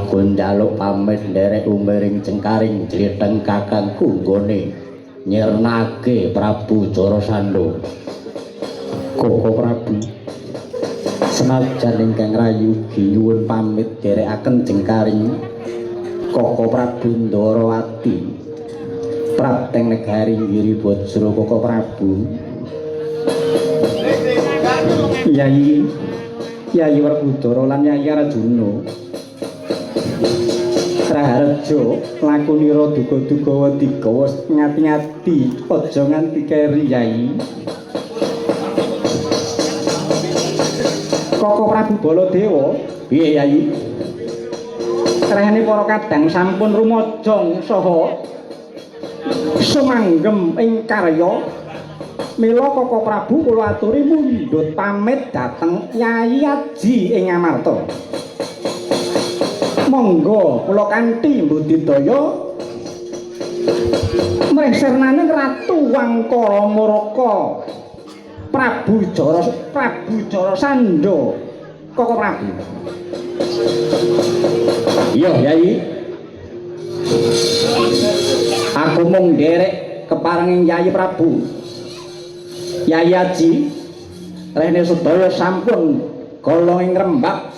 Aku njaluk pamit nderek umiring cengkaring jlitheng kakangku nggone nyirnake Prabu Jarasandha. Koko Prabu, senajan ingkang rayugi nyuwun pamit nderekaken jengkaring Koko Prabu Ndarawati prapteng negari Giribajra. Koko Prabu, Yayi Yayi Werkudara lan Yayi Arjuna Raharja lakunira duga-duga wedigawa ngati-ati aja nganti keri Yai. Koko Prabu Baladewa, piye Yai? Rehene para kadang sampun rumajang saha sumanggem ing karya. Mila Koko Prabu kula aturi mundhut pamit dhateng Yai Aji ing Amarta. Monggo kula kanthi mbudidaya mrih sirnane Ratu Wangkara Muraka Prabu Jara Prabu Jarasandha. Koko Prabu. Iya Yai, aku mung nderek keparenging Yai Prabu Yai Aji. Rehne sedaya sampun golong ing rembak.